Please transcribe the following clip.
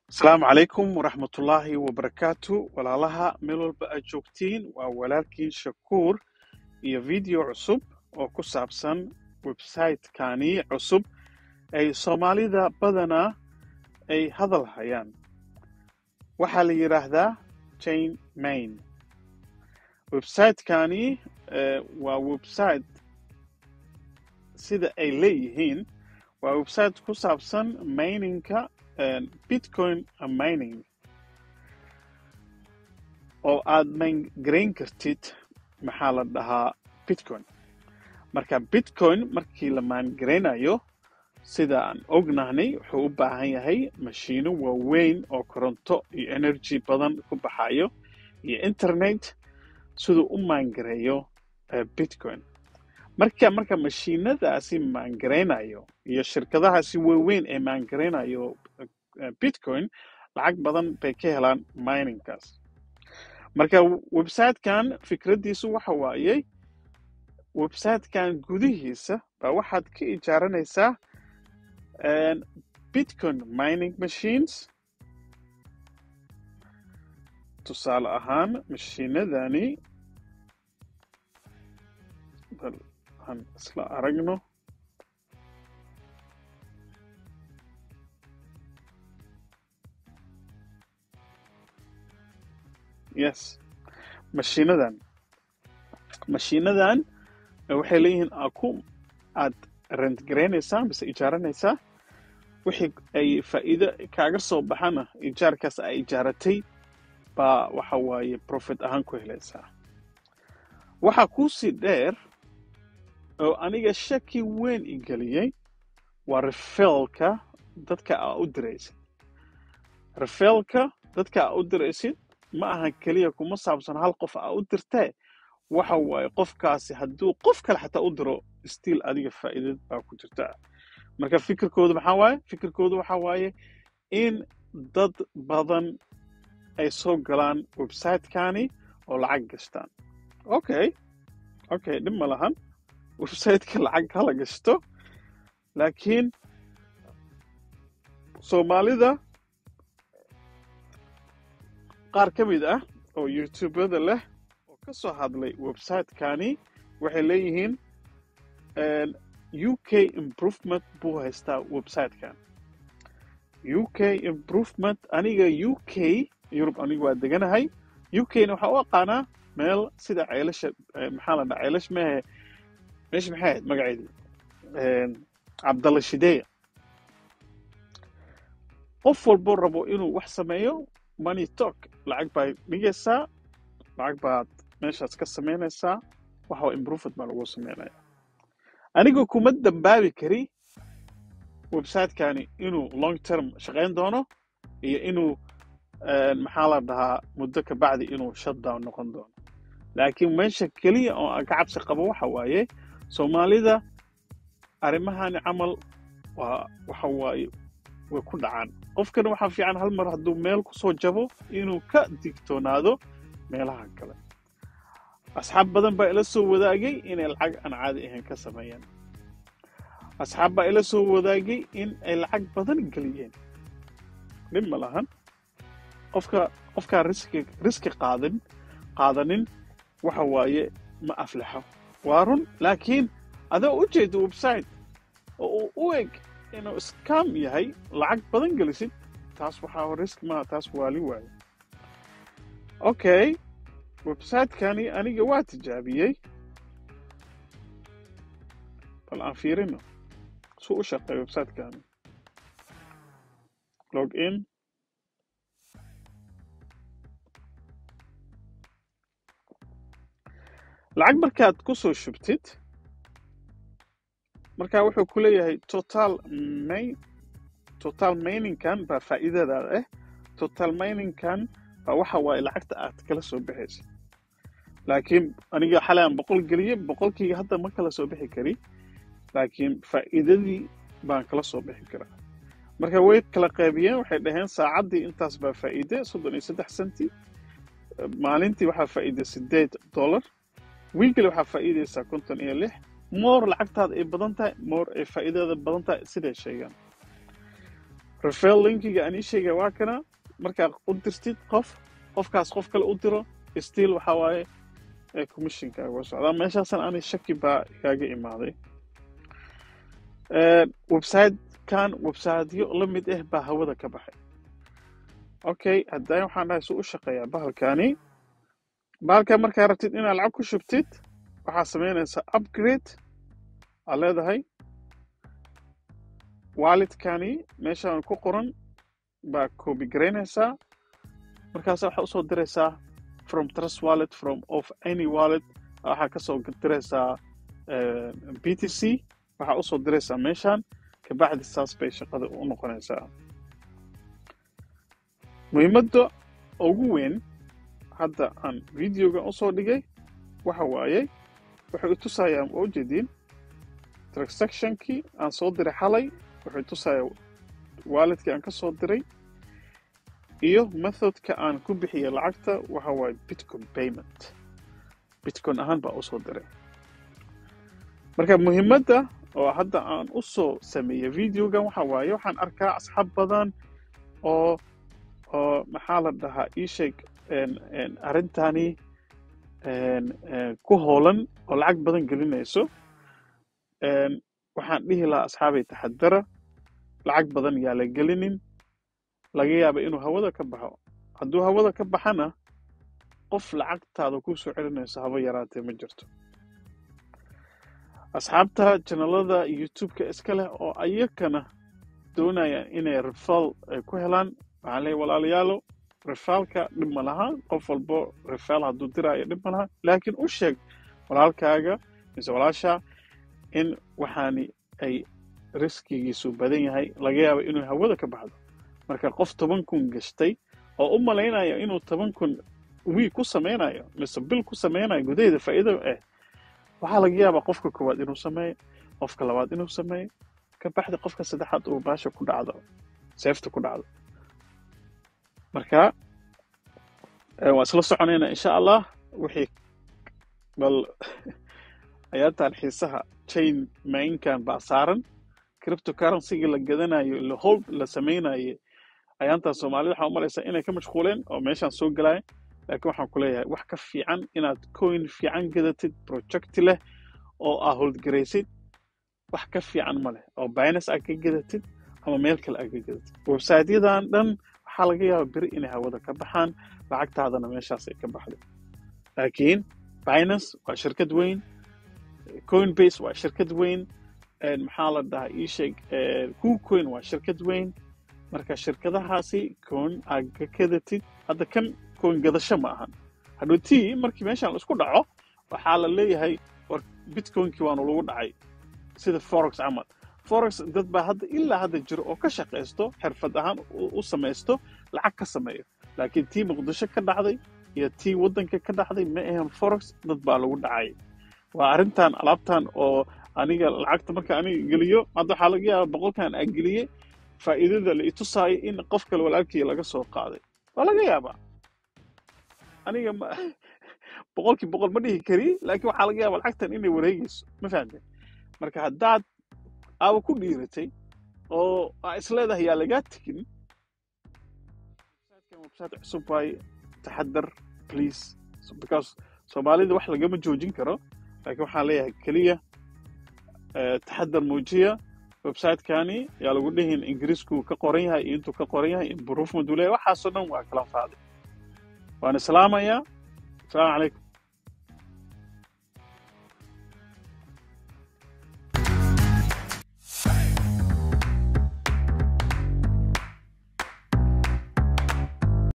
Asalaamu calaykum waraxmatullaahi wabarakaatu. Walaalaha meel walba aad joogtiin, waa walaalkiin Shakuur iyo video cusub oo ku saabsan website-kani cusub ay Soomaalida badanaa ay hadal hayaan. Waxaa la yidhaahdaa Chain Main. Website-kani waa website sida ay leeyihiin waa website ku saabsan miningka, Bitcoin mining, oo aad mine garayn kartid, maxaa la dhahaa, Bitcoin. Marka Bitcoin markii la mine garaynayo, sida aan ognahnay, wuxuu u baahan yahay mashiino waaweyn oo koronto iyo energy badan ku baxayo iyo internet siduu u mine gareeyo Bitcoin. Marka mashiinadaasi mine garaynayo iyo shirkadahaasi waaweyn ee mine garaynayo Bitcoin lacag badan bay ka helaan miningkaas. Marka website-kan fikraddiisu waxa waayey, website-kan gudihiisa baa waxaad ka ijaaranaysaa Bitcoin mining machines. Tusaale ahaan, mashiinadani bal aan isla aragno. Yes, mashiinadan waxay leeyihiin aku aad rent garaynaysaa mise ijaaranaysaa. Wixii ay faa'iido kaaga soo baxana, ijaarkaas ay ijaaratay baa waxa waaye profit ahaan ku helaysaa. Waxaa kuusii dheer oo aniga shaki weyn i geliyey waa referralka dadka aa u diraysid. Referralka dadka aa u diraysid ma ahan keliya, kuma saabsan hal qof aa u dirtee. Waxa waaye qofkaasi hadduu qof kale xataa u diro, still adiga faa'iidad baa ku jirta. Marka fikirkoodu maxaa waaye? Fikirkoodu waxa waaye in dad badan ay soo galaan website-kani oo lacag gashtaan. Okay, dhib ma lahan, website-ka lacag hala gashto, laakiin Soomaalida qaar ka mid ah oo YouTubada leh oo ka soo hadlay website-kani waxay leeyihiin UK improvement buu haystaa website-kan. UK improvement, aniga UK, Yurub aniga waa deganahay. UK-na waxaa u aqaanaa meel sida Ceelasha, maxaa la dhaha, Ceelash mehe, meesha maxay ahayd magaceedii, Cabdalla Shideya. Qof walbo rabo inuu wax sameeyo, money talk, lacag baad dhigaysaa, lacag baad meeshaas ka samaynaysaa, waxa improvement baa lagu sameynaya. Aniga kuma dambaabi kari website-kani inuu long term shaqayn doono iyo inuu, maxaa la dhahaa, muddo ka bacdi inuu shutdown noqon doono. Laakiin meesha keliya oo aan ka cabsi qabo waxa waaye Soomaalida arrimahani camal waa waxa waaye way ku dhacaan. Qofkana waxaa fiican hal mar hadduu meel kusoo jabo inuu ka digtoonaado meelaha kale. Asxaab badan baa ila soo wadaagay inay lacag aan caadi ahayn ka sameeyeen. Asxaab baa ila soo wadaagay in ay lacag badan geliyeen. Dhib ma lahan, qofka qofkaan riski qaadanin waxa waaye ma aflaxo, waa run. Laakiin adoo u jeedo website oo uu u eg inuu scam yahay, lacag badan gelisid, taas waxaa risk maaha, taas waali waaye. Okay, website-kani aniga waa tijaabiyey. Bal aan fiirino suu u shaqeeyo website-kani. Log in. Lacag markaad ku soo shubtid, marka wuxuu ku leeyahay total miningkan baa faa'iidadaada ah. Total miningkan baa waxa waaye lacagta aad kala soo baxaysid. Laakiin aniga xalay aan 100 geliyey, 100-kayga hadda ma kala soo bixi kari, laakiin faa'iidadii baan kala soo bixi karaa. Marka way kala qaybiyeen, waxay dhaheen saacaddii intaas baa faa'iide, 33 centi. Maalintii waxaa faa'iide $8. Weekly waxaa faa'iideysaa 56. More lacagtaada ay badan tahay, more ay faa'iidada badan tahay, siday sheegaan. Referral linkiga aan ii sheegay waa kana. Markaa u dirtid qof, qofkaas qof kale u diro, still waxaa waaye commissionkaaga waa socdaa. Meeshaasan ani shaki baa igaaga imaaday. Website-kan websiteyo la mid ah baa hawada ka baxay. Okay, haddana waxaan dhahay, suu u shaqeeyaa bahalkani? Bahalkan markaa rabtid inaad lacag ku shubtid, waxaa samaynaysaa upgrade aad leedahay. Walletkani meeshaan ku qoran baa copy garaynaysaa. Markaas waxaa usoo diraysaa from Trust Wallet, from of any wallet. Waxaa kasoo diraysaa BTC, waxaa usoo diraysaa meeshaan. Kabacdi saas bay shaqada u noqonaysaa. Muhiimadda ugu weyn hadda aan videogan usoo dhigay waxa waaye, waxay tusayaan, waa ujeediin, transactionkii aan soo diray xalay. Wuxuu tusayaa walletkii aan ka soo diray iyo methodka aan ku bixiyay lacagta. Waxa waaye Bitcoin payment, Bitcoin ahaan baa usoo diray. Marka muhiimadda oo hadda aan usoo sameeyey videogan waxa waaye, waxaan arkaa asxaab badan oo maxaa la dhahaa, ii sheeg, arrintani ku hoolan oo lacag badan gelinayso. Waxaan dhihi lahaa, asxaabay, taxadara, lacag badan yaa la gelinin. Laga yaaba inuu hawada ka baxo. Hadduu hawada ka baxana, qof lacagtaada ku soo celinayso haba yaraatee ma jirto. Asxaabta channelada YouTube-ka iska leh oo ayakana doonayaan inay referral ay ku helaan, waxaan leeyahay, walaalayaalo, referralka dhib ma laha. Qof walbo referral hadduu diraayo dhib ma laha, laakiin u sheeg walaalkaaga mise walaasha in waxaani ay riskigiisu badan yahay, laga yaabo inuu hawada ka baxdo. Marka qof 10,000 gashtay oo u malaynayo inuu 10,000 week ku sameynayo mise bil ku sameynayo gudaheeda faa'iido ah, waxaa laga yaabaa qofka koowaad inuu sameeyo, qofka labaad inuu sameeyo, ka baxda qofka saddexaad uu baasha ku dhacdo, seefta ku dhacdo. Marka waan isla soconaynaa, insha Allah. Wixii bal ayaantan xiisaha chain mainkan baa saaran, cryptocurrency-ga la gadanayo, la hold la sameynayo ayaantan, Soomaalida waxaa u malaysaa inay ka mashquuleen oo meeshaan soo galaya. Laakiin waxaan ku leeyahay, wax ka fiican inaad coin fiican gadatid, project leh oo aa hold garaysid, wax ka fiican ma leh, oo Binance aad ka gadatid ama meel kale aad ka gadatid. Website-yadan dhan waxaa laga yaabaa beri inay hawada ka baxaan, lacagtaadana meeshaas ay ka baxdo. Laakiin Binance waa shirkad weyn, Coinbase waa shirkad weyn, maxaa la dhahaa, ii sheeg, KuCoin waa shirkad weyn. Marka shirkadahaasi coin aad ka gadatid, hadda kan coin gadasho ma ahan. Hadhowtii markii meeshaan la isku dhaco, waxaa la leeyahay, war Bitcoinkii waanu lagu dhacay, sida forex camal. Forex dad baa hadda ilaa hadda jiro oo ka shaqaysto, xirfad ahaan u samaysto, lacag ka sameeyo. Laakiin tii Muqdisho ka dhacday iyo tii waddanka ka dhacday ma ahan forex, dad baa lagu dhacay. Waa arrintan alaabtan oo aniga lacagta marka aniga geliyo hadda, waxaa laga yaabaa 100-kan aan geliyey faa'iidada la itusaayo in qof kale walaalkii laga soo qaaday. Waa laga yaabaa. Aniga ma 100% ma dhihi kari, laakiin waxaa laga yaabaa lacagtan inay wareegayso. Ma fahamtay? Marka haddaad aawa ku dhiiratay oo aa isleedahay yaa lagaa tegin, website cusub waaye, taxadar please. So, because Soomaalida wax lagama joojin karo, laakiin waxaan leeyahay keliya taxadar muujiya. Website-kani yaa lagu dhihin Ingiriisku ka qoran yahay iyo intuu ka qoran yahay, improvement uu leeyahay, waxaasoo dhan waa kala faaday. Waan islaamayaa. Asalaamu calaykum.